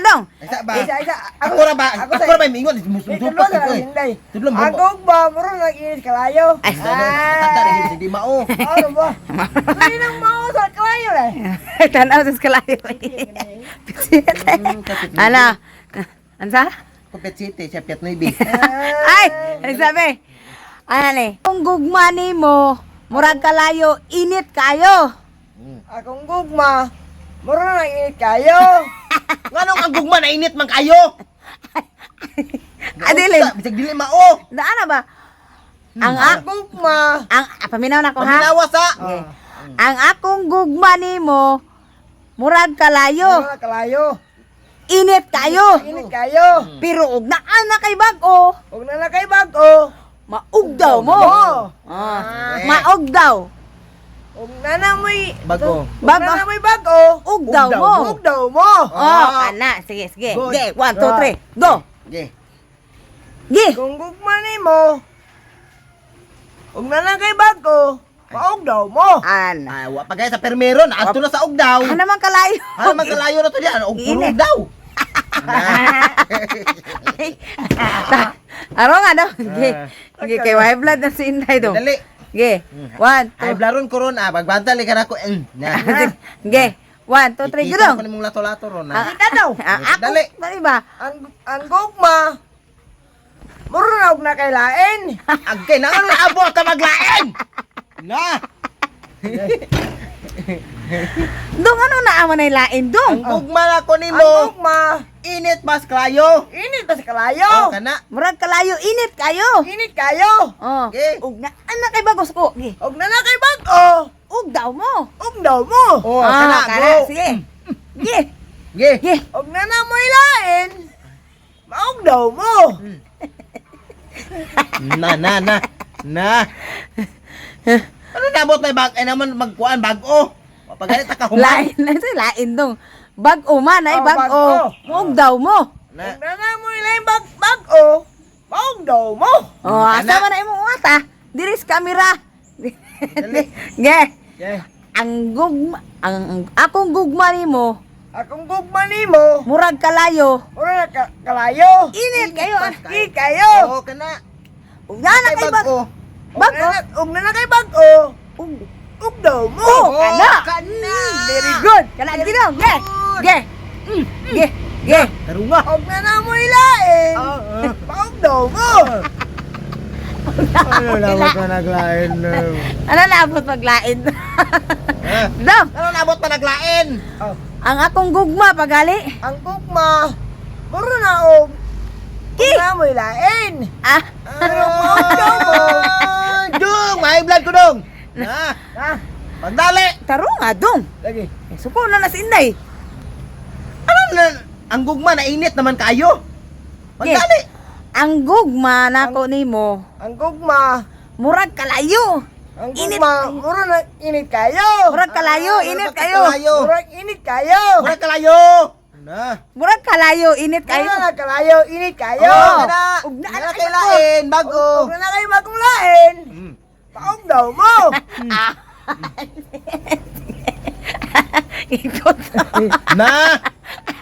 dong. Isa ba? Isa, isa. Ako ra ba? Ako Ako ra ba mingon? Tudlo Musupak na ko. lang, Inday. Tudlo mo. Ang gugma, muro nang init kalayo. Ay. Tata rin hindi mao. Ano ba? Hindi nang mao sa kalayo eh. Tanaw sa kalayo. Ano? Ansa? Kupit City, siya Piat 9. Ay, ano sabi? Ano ni? Kung gugma nimo, murag kalayo, init kayo. Akong gugma, muro nang init kayo. Nganong ang gugma na init man kayo? Adili. Bisag dili mao. Daan na ba? Ang Ang gugma, ang paminaw na ko ha. Paminawa sa. Okay. Ang akong gugma nimo, murag kalayo, muro na kalayo. init kayo. Init kayo. Pero og naa na kay bag-o, Huwag na na kay bago. maugdaw mo. Oo. Ah, maugdaw. Huwag na na mo'y Bago. Huwag na Bago. na mo'y bago. Ugdaw Ugdaw mo. Huwag daw mo. Oh, kana. Sige, sige. Good. Sige, 1, 2, 3, go. Okay. Gi. Kung gugma nimo, huwag na na kay bago. Maog daw mo. Ana. Ay, wa pa gaya sa permero na adto na sa ugdaw. Ano man kalayo? Ano man kalayo na to diyan, og puro Init. ugdaw. Aro nga daw. Gi. Gi kay way blood na si Inday do. Dali. Gi. 1, Ay 2. blaron ko ron ah, pagbantali ka na ko. Na. Gi. 1, 2, 3, go Ikita dong. ko nimong lato-lato ron Ah, ah. Kita daw. Ah, ako, Dali. dali ba? Ang gugma, muro na og na kay lain. Agkay na ano abot ka maglain. Na. Dong, ano na amo na ilain, dong? Ang gugma na ko Ang nimo. gugma, Init mas klayo. init pa sa kalayo. Oh, kana. Murag kalayo, init kayo. Init kayo. Oh. Gi. Ug na anak kay bagos ko. Gi. Huwag na na kay bago. Ug daw mo. Ug daw mo. Oh, Ah, kana go. Sige. Gi. Gi. Gi. Huwag na na mo'y lain. Maog daw mo. Na na na. Na. Ano nabot na bag ay naman magkuan bag-o. Pagalit ta ka human. Lain na ito, lain dong. Bag-o man ay Oh, bag-o. bag-o. Ug daw mo. Na. Huwag na na mo'y lain bag-o. Maog daw mo. Oh, Kana. asa man na imong uwata? Diri sa camera. Dali. Ge. Yeah. Ang gugma ang akong gugma nimo, Akong gugma nimo, murag kalayo. muro na kalayo. Init kayo. ah. Init kayo. Oh, kana. Ug na na kay bag. bag-o. Bag-o. Huwag na na kay bag-o. Ug Ug daw mo. Oh, kana. Kana. Very good. Kana gid dong. Ge. Ge. Ge. Ge. Karunga. Huwag na na mo'y lain. Ah, Maog daw mo. Ano nabot pa naglain? Ano naabot maglain? Dong, Ano nabot pa naglain? Oh, ang akong gugma pagali. ang gugma, muro na og. Ki. Huwag na mo'y lain. Ah, Pero maog daw mo. Dong, may blood ko dong. Na, Ha? pagdali. taro nga dong. Lagi. Eh, suko na na si Inday. Ano na, ang gugma na init naman kayo. Pagdali. Ang gugma nako nimo, Ang gugma, murag kalayo. ang Init. gugma, muro na init kayo. Murag kalayo, init kayo. Kalayo. Murag init kayo. Murag kalayo. Na. Murag kalayo, init kayo. Muro na kalayo, init kayo. Oh, kana. Ug na- Na kay lain bago. Huwag na na kayo bagong lain. Maog daw mo. Ah. Ikot. Na.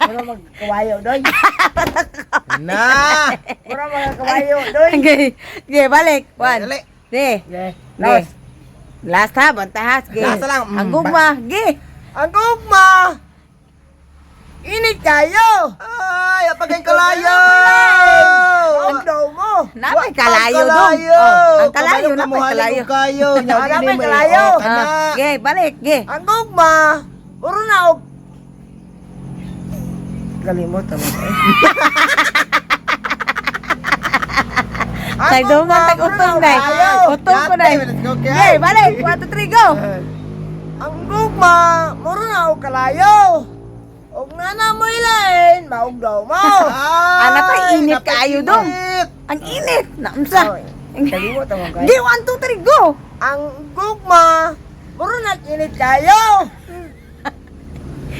Mura magkawayo doy. Na. Mura magkawayo doy. Okay. Okay, balik. One. Dali. Di. Okay. Ge. Last. Last ha, bantahas. Ge. Last na lang. Ang gugma, ge. Ang gugma, init kayo. Ay, apagay kalayo. Maog daw mo. Napay kalayo dong. Oh, ang kalayo, napay kalayo. Kayo. Napay kalayo. Oh, kana. Ah, ge, balik, ge. Ang gugma, muro na og Kalimot mo. Tagdungan tag utong day. Utong ko day. Let's go, Ge, balik. 1, 2, 3, go. Ang gugma, muro na og kalayo. Og nana mo ilain, maog daw mo. Ay, Anak pa, init kaayo dong. init. Ang init. Naunsa. Kalimot mo Ge, 1, 2, 3, go. Ang gugma, muro na init kayo.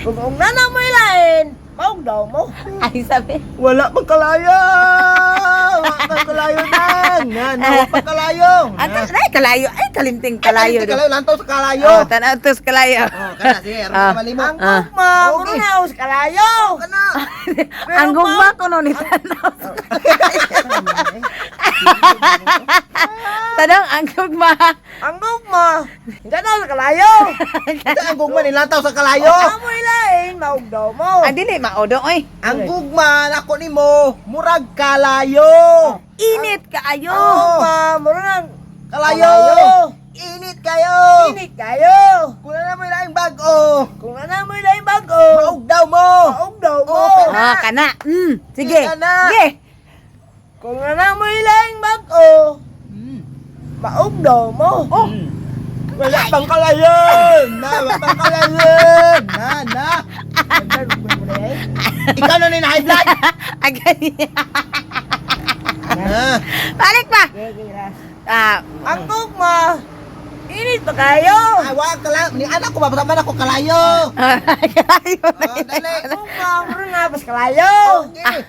Kung og nana mo ilain, Maugdaw mo. Ay, sabi. Wala pang kalayo! Wala pang kalayo na! Na, na, wala pang kalayo! Ang ay, kalayo. Ay, kalimting kalayo. Kalayo! Kalayo, lantaw sa kalayo! Oh, tanaw to sa kalayo. Oh, kana, sige, aron Ah. ka malimo. Ang Ah. gugma, mura na og kalayo. Kana! Ang gugma ko no ni tanaw sa Tanong, ang gugma. Ang gugma, tanaw sa kalayo. Ito ang gugma nilantaw sa kalayo! Ang amoy lain, maugdaw mo. Ang dili maodo oy. Ang gugma nako nimo, murag kalayo! Init kaayo. Ang gugma, mura na Kalayo! Kalayo. Init kayo! init kayo. Kung na mo laing bag-o, Kung ano mo lain bago, maugdaw mo! maugdaw mo. Oh, Ah, kana. Sige. Kana. Sige. Kung ano mo lain bago, maugdaw mo. Oh, Wala pang kalayo! Na, wala pang kalayo! Na, na! Ikaw na ni high blood! Agay. Na. Balik pa. Ah, Ang gugma, init pa kayo. Ay, wala kalayo. Ni anak ko, basta man ako kalayo. Kalayo. Oh, dali. Ang gugma, mura na pas kalayo. Okay.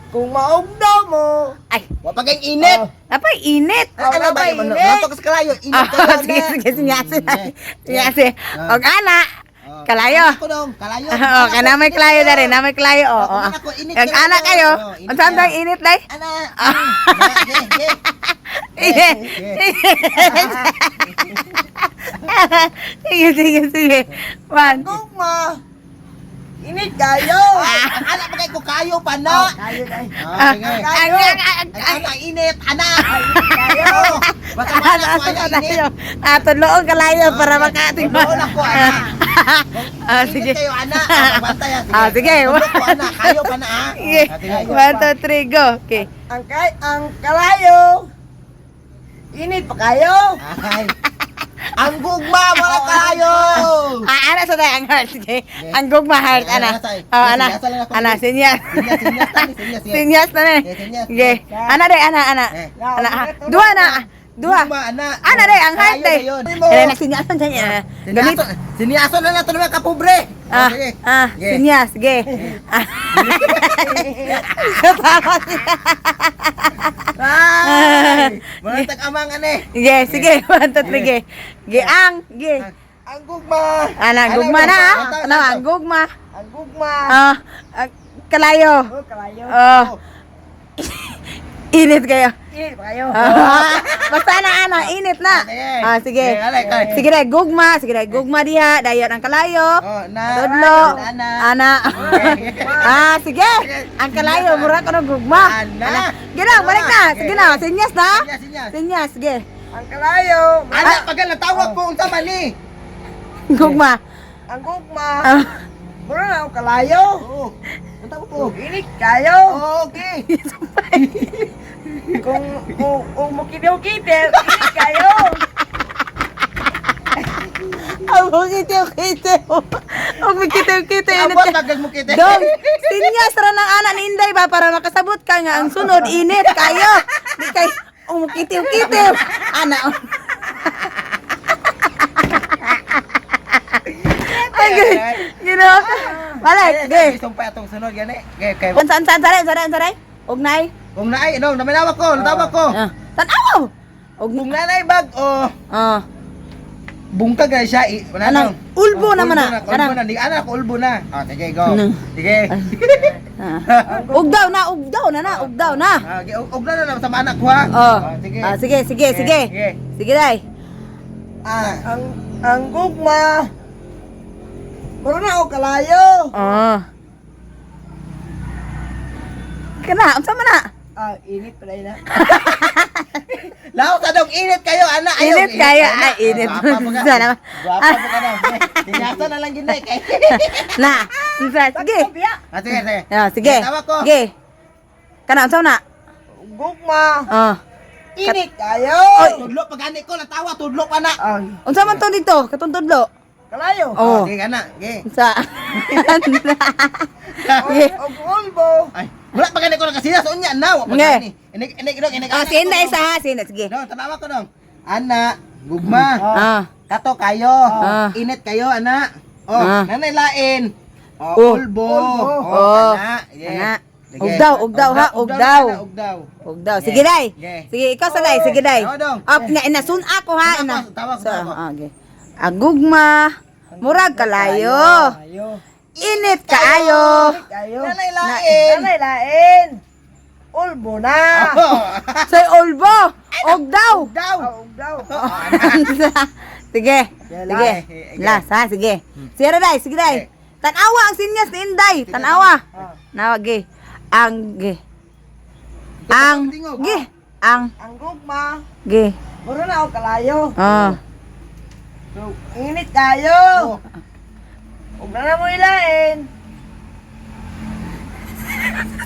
Kung maugdaw mo, Ay, Wa pa kayong init. napay init. Ay, ano ba? Wala pa Ano, init. Lantaw ka sa kalayo. Init Ah, kayo. sige, na. sige, sinyase. Mm, Sinyase. Ah. Og ana, Oh. kalayo. Anak ko dong, kalayo. Oo, kana may kalayo na rin, na may kalayo. Oo, Ako, oo. anak ko, init Og kayo. ana kayo. Oh, init Unsa kayo. ang init day? Ana. Na, ge, ge. Sige. Sige, sige, sige. One. gugma, init kayo. Ay, ang anak pa kay ko kayo pa na. Kayo na. Ah, sige. Ang, ang, ang, Ang anak init, anak. Kayo. Basta man ang, ako ay init. Ah, tudloon kalayo para makating. Tudloon ako, anak. Ah, Init sige. kayo, anak. Ah, bantay, ah, sige. Ah, sige. Tudlo ko, anak. Kayo pa na, ah. Sige. Ah, sige. One, two, three, go. Okay. Ang kalayo, init pa kayo. Ay. Ang gugma, wala kayo. Ah, ana sa tayo ang heart. Sige. Ang gugma heart, Ana, ana. ana, tay. Oh, ana. Sinyas lang ako. Ana, sinyas. Sinyas, sinyas, tani, sinyas, sinyas. Sinyas na eh. Sige, sinyas. Sige. Ana day, ana, ana. Eh. Ana, ah. Duha na. Duha. Gugma, anak. Ana day, ang heart Kayo day. na yun. Eh, nagsinyasan siya niya. Gamit. Sinyaso, sinyaso na lang ito naman kapobre. Ah, Oh, sige. ah, Sige. sinyas, sige. Ah. Tama siya. Ay, walang tag-amang ane. Sige, sige. One, two, three, sige. Sige, ang, sige. Ang gugma. Ana, gugma na, ah. Ano, ang gugma. Ang gugma, Ah, ah, kalayo. oh, kalayo. Oh. Init kayo. Init pa kayo. Ah, basta na ana, init na. Sige. Ah, sige. Sige, alay, kay. Sige dai, gugma, sige dai, gugma diha, dayon ang kalayo. Oh, na. Tudlo. Ana. Ana. Ah, sige. Ang kalayo mura ko gugma. Ana. Gina, balik na. Sige na, sinyas na. Sinyas, sinyas. Sinyas, sige. Ang kalayo, Ana, pag natawag ko unsa man ni. Gugma. ang gugma, Ah, mura na ang kalayo. Oo. Ang tawag ko. Init kayo. Okay. Kung mukitaw-kitaw, init kayo. Ang kitaw-kitaw. Ang kitaw-kitaw. Init Abot ka. magag mo kita. Dong, sinyas ra ng ana ni Inday ba para makasabot ka nga ang sunod init kayo. Di kay umukitiw-kitiw. Ana. Ay, Ginoo. Balik, ge. Sumpay atong sunod gani. Kay kay Unsa unsa unsa unsa unsa unsa Og nay. kung naay no, naminawa ko, natawag ko. Ah, Tan-aw. Og Kung nanay bag-o, ah. bungkag na siya. Wala Anang, na. ulbo Oh, naman na. Ulbo Kanang. na. Di ana ko ulbo na. Ah, sige, go. Ano? Sige. Ah. Ugdaw na, ugdaw na na, ugdaw na. Ah, og na na sa anak ko ha. Oh. Ah, sige. Ah, sige, sige, sige. Sige. Sige day. Ah, Ang gugma, mura na ang kalayo. Oh. Kana, unsa man na? Ah, init pala na. Laos sa dong init kayo ana ayo. Init kayo, ay, init. Gwapa po ka. Sana. Gwapa po ka daw. Tinyasa na lang gid kay. Na, unsa sige. Ah, sige, sige. Ah, sige. Tawa ko. Sige. Kana unsa man na? Gugma, Oh. init kayo. Tudlo pag ani ko natawa tudlo pa na. Ay, Unsa man to dito? Katong tudlo. kalayo. Oh. Sige ana, sige. Unsa? Sige. Og ulbo, Ay, wala pa gani ko nakasinas unya na, wa pa Nge. gani. Inig inig dong inig. Oh, sinda isa ha, sinda sige. Dong, tanawa ko dong. Ana, gugma. Ah. Kato kayo. Ah. Init kayo ana. Oh, Ah. nanay lain. Oh, Oh. ulbo. Ulbo. Oh, kana. Yeah. Kana. Sige. Ugdaw, ugdaw, ha, ugdaw. Na, ugdaw. Ugdaw. Sige day. Yeah. Sige, ikaw sa day. Sige day. Tawa dong. Up na ina sun ako ha. Tawa Ina. ko, tawa ko, So, tawa ko. okay. Ang gugma, murag kalayo. Ayo. Init kaayo. Ayo. Nanay lain. Nanay lain. Ulbo na. Oh. Say ulbo. Ugdaw. Ugdaw. Ah, ugdaw. Sige. Yeah, Sige. sige. Last ha, sige. Sige day, sige day. Tanawa ang sinyas ni Inday. Tanawa. Ah. Nawa ge. Ang ge. Ang ge. Ang Ang gugma, ge. mura na og kalayo. Ah. Init kayo. Oh. Ug na mo ilain.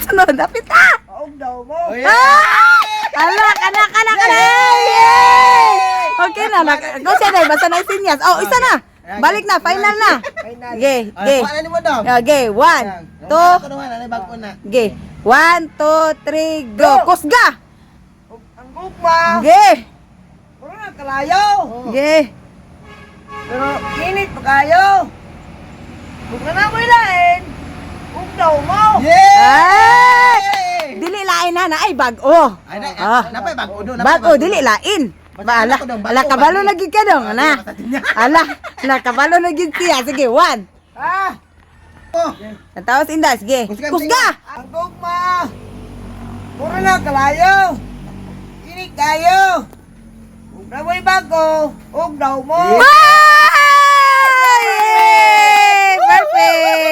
Sunod, dapit ah. Ugdaw mo. Oh, yeah. Ah! Ala, kana, kana, kana. Yay! Okay na, go siya day, basta na sinyas. Oh, isa na. Balik na, final na. Final. Ge, Ay, ge. kuha na nimo dong. Okay, one, two, Ako naman, anay bago na. ge. One, two, three, go. Kusga. Ug ang gugma, Ge. mura na kalayo. Ge. Pero init pa kayo. Ug na mo ilain. Ugdaw mo. Yeah! Ay! Dili lain na na ay bag-o. Ay, na, Ah. napay bago do, napay Bag-o dili lain. Basta Ba, ala, ako dong, bago, ala kabalo bago. na gid ka dong, ana. Basta tinya. Ala, ala kabalo na gid siya. Sige, one. Ah, Oh. Tawas inda, sige. Kusga, Kusga. ang gugma. Mura na kalayo. Init kayo. Ug na mo'y bago, ugdaw mo. Ay! Perfect!